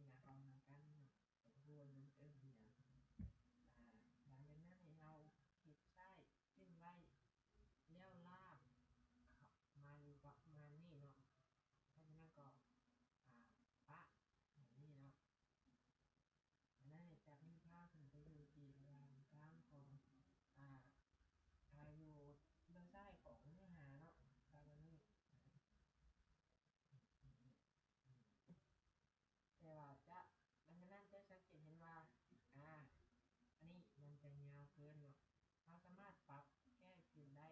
ນະ ເຮົານຳກັນເນາະ ເປັນຜູ້ນຳເອີ້ນເນຍ ອ່າ ຫຼັງຈາກນັ້ນໃຫ້ເຮົາຄລິກຊ້າຍ ຖິ້ມໄວ້ ແລ້ວລາກເຂົ້າມາຢູ່ປະມານນີ້ເນາະ ຫຼັງຈາກນັ້ນກໍ ອ່າ ປະແບບນີ້ເນາະ ອັນນັ້ນຈະມີພາບຂຶ້ນໄປຢູ່ທີ່ລາງກາງຂອງ ອ່າ ອ່າ ຢູ່ເບື້ອງຊ້າຍຂອງເນື້ອຫາເນາະ ປະມານນີ້ ແຕ່ວ່າຈະ ຫຼັງຈາກນັ້ນຈະສັງເກດເຫັນວ່າ ອ່າ ອັນນີ້ມັນຈະຍາວເກີນເນາະ ເຮົາສາມາດປັບແກ້ຄືນໄດ້